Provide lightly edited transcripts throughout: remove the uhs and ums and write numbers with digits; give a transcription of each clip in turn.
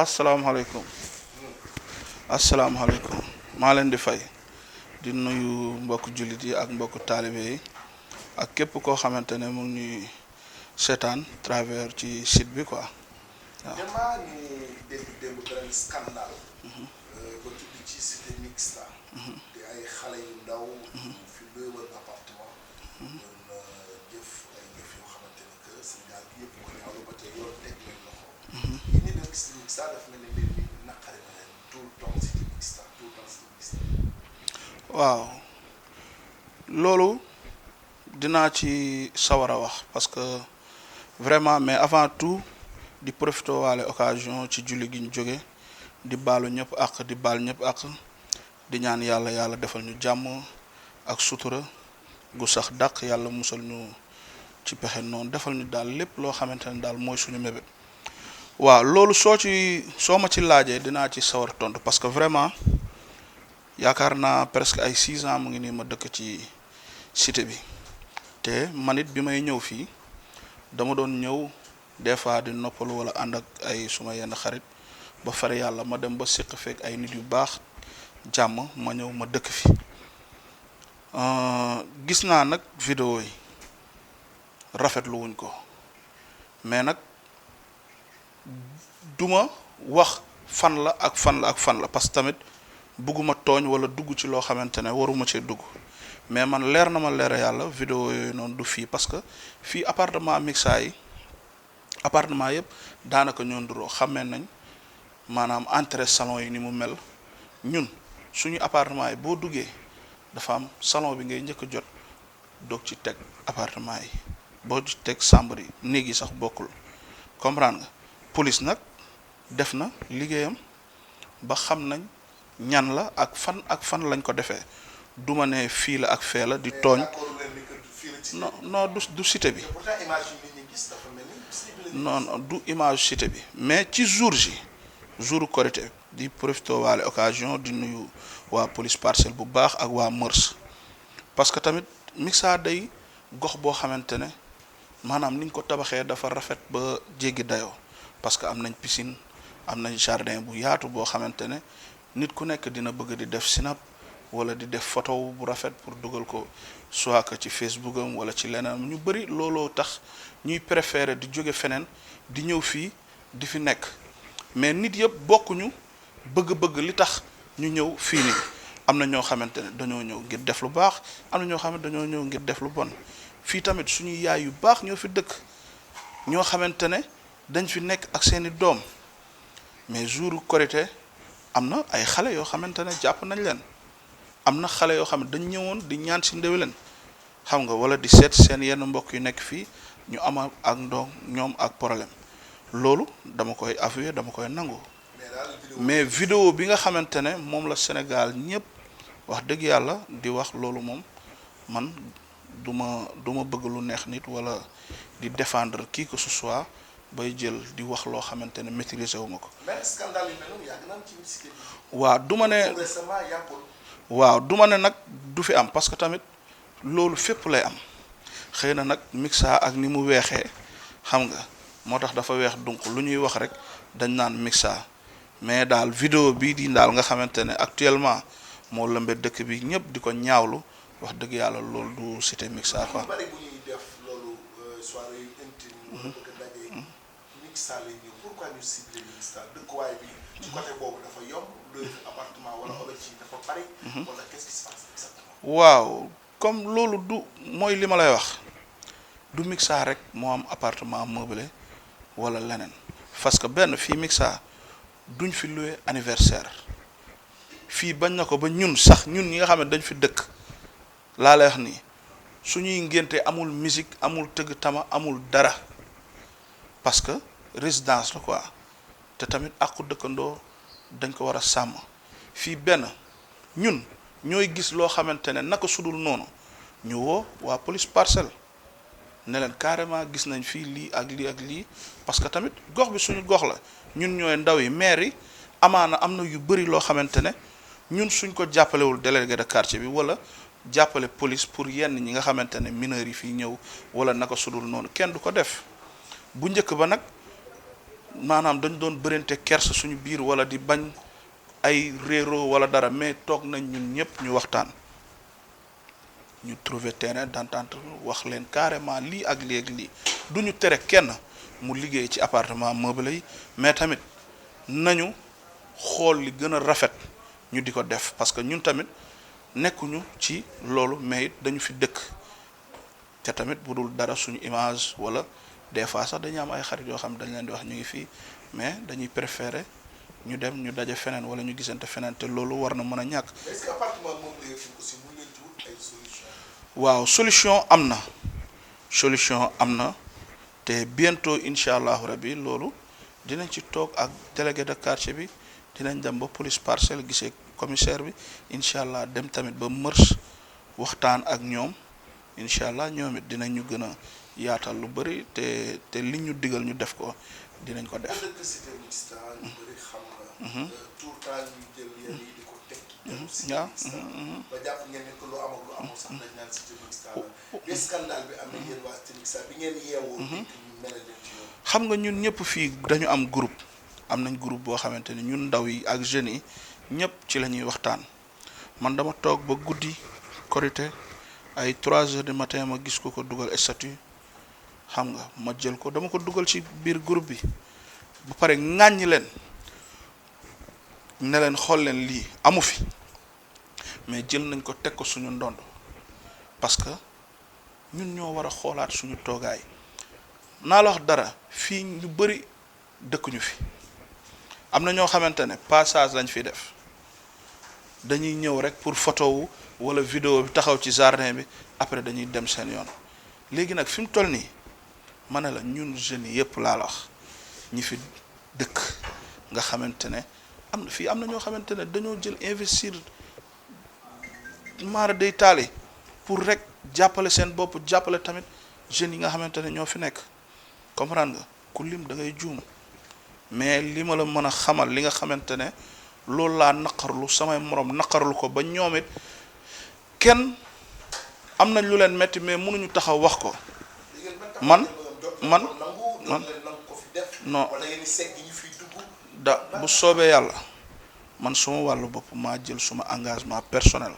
asalaamaaleykum asalaamaaleykum maa leen di fay di nuyu mbokk jullit yi ak mbokk taalibe yi ak képp koo xamante ne mu ngi ñuy seetaan travers ci site bi quoi waaw. vraiment ñu dégg démb beneen scandale ba tudd ci cité mixta di ay xale yu ndaw fi doy wër appartement doon jëf ay jëf yoo xamante ne que Sénégal bi yëpp ko ñaawlu ba tey yoon teg leen loxo yi ni dem cité mixta daf mel ni mbir mi naqari na leen tout le temps cité mixta tout le temps cité mixta waaw loolu dinaa ci sawar a wax parce que vraiment mais avant tout di profité waale occasion ci julli gi ñu jóge di baalu ñëpp ak di baal ñëpp ak di ñaan yàlla yàlla defal ñu jàmm ak sutura gu sax dàq yàlla musal ñu ci pexe noonu defal ñu daal lépp loo xamante ne daal mooy suñu mébét waaw loolu soo ma ci laajee dinaa ci sawar tontu parce que vraiment yaakaar naa presque ay 6 ans mu ngi nii ma dëkk ci cité bi te man it bi may ñëw fii dama doon ñëw des fois di noppalu wala ànd ak ay suma yenn xarit ba fare yàlla ma dem ba séq fekk ay nit yu baax jàmm ma ñëw ma dëkk fi gis naa nag vidéo yi rafetlu wuñ ko mais nag duma wax fan la ak fan la ak fan la parce que tamit bugguma tooñ wala dugg ci loo xamante ne waruma cee dugg mais man leer na ma leer yàlla vidéo yooyu noonu du fii parce que fii appartement mixa yi appartement yëpp daanaka ñoo nduroo xàmmee nañ maanaam entrée salon yi ni mu mel ñun suñu appartement yi boo duggee dafa am salon bi ngay njëkk a jot doog ci teg appartement yi boo ci teg chambre yi néeg yi sax bokkul comprendre nga police nag def na liggéeyam ba xam nañ ñan la ak fan lañ ko defee duma ne fii la ak fee la di tooñ non non du cité bi non non du image cité bi mais ci jour Korité di profité waale occasion di nuyu waa police parcelle bu baax ak waa Mœurs parce que tamit mixa day gox boo xamante ne maanaam niñ ko tabaxee dafa rafet ba jéggi dayoo parce que am nañ piscine am nañ jardin bu yaatu boo xamante ne nit ku nekk dina bëgg di def sinap wala di def photo bu rafet pour dugal ko soit que ci Facebook am wala ci leneen ñu bëri looloo tax ñuy préférer di jóge feneen di ñëw fii di fi nekk mais nit yëpp bokkuñu bëgg-bëgg li tax ñu ñëw fii nii am na ñoo xamante ne dañoo ñëw ngir def lu baax am na ñoo xamante dañoo ñëw ngir def lu bon fii tamit suñuy yaay yu baax ñoo fi dëkk ñoo xamante ne dañ fi nekk ak seeni doom mais jour Korité am na ay xale yoo xamante ne jàpp nañ leen am na xale yoo xam ne dañ ñëwoon di ñaan si ndéwélen xam nga wala di seet seen yenn mbokk yu nekk fii ñu ama ak ñoom ak problème loolu dama koy avouer dama koy nangu mais vidéo bi nga xamante ne moom la Sénégal ñëpp wax dëgg yàlla di wax loolu moom man du ma bëgg lu neex nit wala di défendre qui que ce soit bay jël di wax loo xamante ne maîtriser wu ma ko. waaw du ma ne waaw du ma ne nag du fi am parce que tamit loolu fépp lay am xëy na nag mixa ak ni mu weexee xam nga moo tax dafa weex donc lu ñuy wax rek dañ naan mixa mais daal vidéo bii di daal nga xamante ne actuellement moo lëmbe dëkk bi ñëpp di ko ñaawlu wax dëgg yàlla loolu du cité mixa quoi. pourquoi ñu ciblé mixta dëkkuwaay bi ci côté boobu dafa yomb le appartement wala ci dafa bari wala qu'est-ce qui se passe exactement waaw comme loolu du mooy li ma lay wax du mixa rek moo am appartement meublé wala leneen parce que benn fii mixa duñ fi loué anniversaire fii bañ na ko ba ñun sax ñun ñi nga xam ne dañ fi dëkk laa lay wax nii suñuy ngénte amul musique amul tëgg tama amul dara parce que résidence la quoi te tamit àqu dëkkandoo dañ ko war a sàmm fii benn ñun ñooy gis loo xamante ne naka sudul noonu ñu woo waa police parcelle ne leen carrément gis nañ fii lii ak lii ak lii parce que tamit gox bi suñu gox la ñun ñooy ndaw yi maire yi amaana am na yu bëri loo xamante ne ñun suñ ko jàppalewul délégué de quartier bi wala jàppale police pour yenn ñi nga xamante ne mineurs yi fii ñëw wala naka sudul noonu kenn du ko def bu njëkk ba nag maanaam dañ doon bërinte kersa suñu biir wala di bañ ay réero wala dara, mais toog nañ ñun ñëpp ñu waxtaan, ñu trouver terrain d'entente, wax leen carrément lii ak lii ak lii duñu tere kenn mu liggéey ci appartement meublé yi, mais tamit nañu xool li gën a rafet ñu di ko def, parce que ñun tamit nekkuñu ci loolu, mais it dañu fi dëkk te tamit bu dul dara suñu image wala des fois sax dañu am ay xarit yoo xam ne dañ leen di wax ñu ngi fii, mais dañuy préférer ñu dem ñu daje feneen wala ñu gisante feneen, te loolu war na mën a ñàkk. est-ce que appartement meublé aussi mën leen ci wut ay solution. waaw solution am na te bientôt incha allahu rabi loolu dinañ ci toog ak délégué de quartier bi, dinañ dem ba police parcelle gisee commissaire bi incha allah, dem tamit ba mërs waxtaan ak ñoom incha allah, ñoom it dinañ ñu gën a yaatal lu bëri te li ñu digal ñu def ko dinañ ko def. dëkk cité mixta ñu bëri xam nga. tout le temps ñu jël yenn yi di ko teg ci waaw ba jàpp ngeen ne que lu am ak lu amul sax dañ naan cité mixta la. bi scandale bi am na yéen waa cité mixta bi ngeen yeewoo. ñu mel leen ci yoon. xam nga ñun ñëpp fii dañu am groupe, am nañ groupe boo xamante ni ñun ndaw yi ak jeunes yi ñëpp ci la ñuy waxtaan. man dama toog ba guddi korité ay 3 heures du matin ma gis ko dugal statut, xam nga ma jël ko dama ko dugal ci biir groupe bi ba pare ŋàññi leen ne leen xool leen lii amu fi, mais jël nañ ko teg ko suñu ndond, parce que ñun ñoo war a xoolaat suñu toogaay. naa la wax dara, fii ñu bëri dëkkuñu fi, am na ñoo xamante ne passage lañ fi def, dañuy ñëw rek pour photo wu wala vidéo bi taxaw ci jardin bi, après dañuy dem seen yoon. léegi nag fi mu toll nii ma ne la ñun jeunes yëpp laa la wax ñi fi dëkk nga xamante ne am na fii am na ñoo xamante ne dañoo jël investir maara day taali pour rek jàppale seen bopp, jàppale tamit jeunes yi nga xamante ne ñoo fi nekk, comprendre nga ku lim da ngay juum. mais li ma la mën a xamal li nga xamante ne loolu laa naqarlu samay morom naqarlu ko ba ñoom it kenn am nañ lu leen metti mais mënuñu taxaw wax ko. man non da bu soobee yàlla man suma wàllu bopp maa jël suma engagement personnel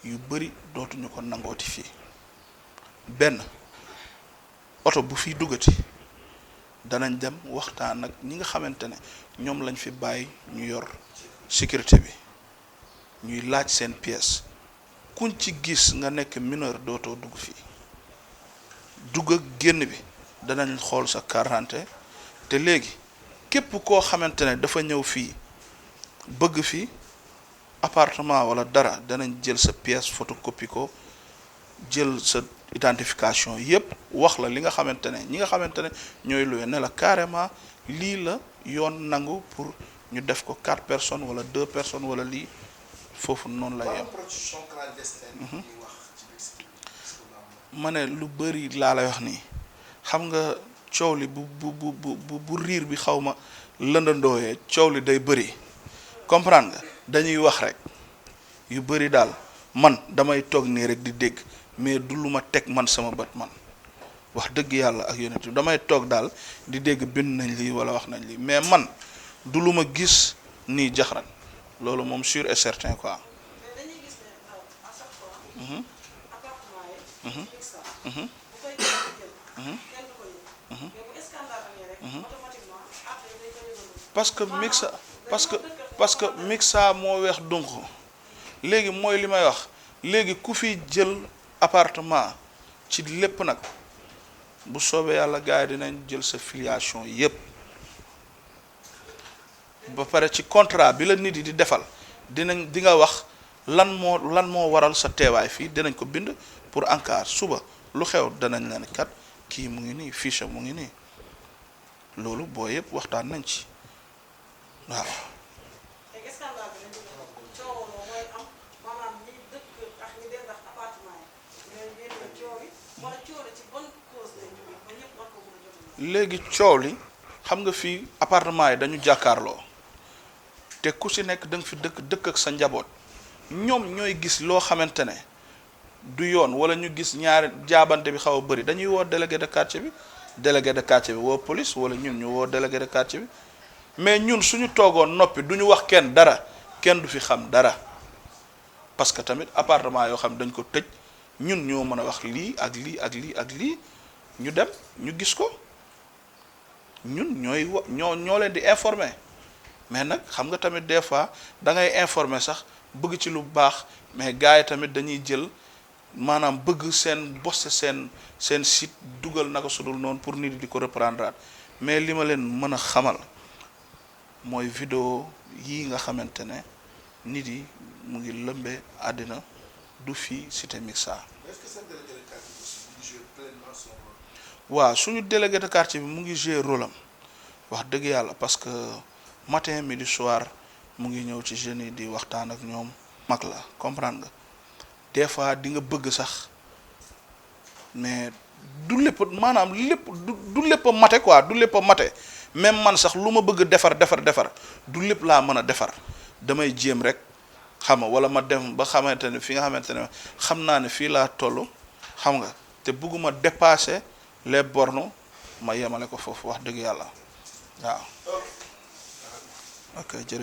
yu bëri dootuñu ko nangooti fii. benn oto bu fiy duggati danañ dem waxtaan ak ñi nga xamante ne ñoom lañ fi bàyyi ñu yor sécurité bi, ñuy laaj seen pièce. kuñ ci gis nga nekk mineur dootoo dugg fii, dugg ak génn bi danañ xool sa carte, te léegi képp koo xamante ne dafa ñëw fii bëgg fi appartement wala dara danañ jël sa pièce photocopie ko, jël sa identification yépp wax la li nga xamante ne ñi nga xamante ne ñooy luwe ne la carrément lii la yoon nangu pour ñu def ko 4 personnes wala 2 personnes wala lii foofu noonu la yem. ma ne lu bëri laa lay wax nii, xam nga coow li bu riir bi xaw ma lëndandooyee coow li day bëri, comprendre nga dañuy wax rek yu bëri daal man damay toog nii rek di dégg, mais du lu ma teg man sama bët man wax dëgg yàlla ak yonent bi damay toog daal di dégg bind nañ lii wala wax nañ lii, mais man du lu ma gis nii jaxran loolu moom sûr et certain quoi. parce que mixa moo weex donc léegi mooy li may wax léegi ku fi jël appartement ci lépp nag bu soobee yàlla gars yi dinañ jël sa filiation yépp ba pare ci contrat bi la nit yi di defal di nga wax lan moo waral sa teewaay fii, dinañ ko bind pour en cas suba lu xew danañ leen kat kii mu ngi nii fiche mu ngi nii, loolu boo yëpp waxtaan nañ ci waaw. léegi coow li xam nga fii appartement yi dañu jàkkaarloo te ku ci nekk da nga fi dëkk ak sa njaboot, ñoom ñooy gis loo xamante ne du yoon wala ñu gis ñaari jaabante bi xaw a bëri dañuy woo délégué de quartier bi délégué de quartier bi woo police wala ñun ñu woo délégué de quartier bi mais ñun suñu toogoon noppi du ñu wax kenn dara kenn du fi xam dara parce que tamit appartement yoo xam dañ ko tëj ñun ñoo mën a wax lii ak lii ak lii ak lii ñu dem ñu gis ko ñun ñoo leen di informer mais nag xam nga tamit des fois da ngay informer sax bëgg ci lu baax mais gars yi tamit dañuy jël maanaam bëgg seen bosse seen site dugal naka sudul noonu pour nit di ko reprendre mais li ma leen mën a xamal mooy vidéo yii nga xamante ne nit yi mu ngi lëmbee àddina du fii cité Mixa. est-ce que seen délégué de quartier aussi mu ngi jouer pleinement son rôle. waaw suñu délégué de quartier bi mu ngi jouer rôle am wax dëgg yàlla parce que matin midi soir mu ngi ñëw ci jeunes yi di waxtaan ak ñoom mag la comprendre nga des fois di nga bëgg sax mais du lépp maanaam lépp du lépp a mate quoi du lépp a mate même man sax lu ma bëgg defar du lépp laa mën a defar damay jéem rek xam nga wala ma dem ba xamante ne fi nga xamante ne xam naa ne fii laa toll xam nga te bëgguma dépasser les bornes ma yemale ko foofu wax dëgg yàlla waaw ok jërëjëf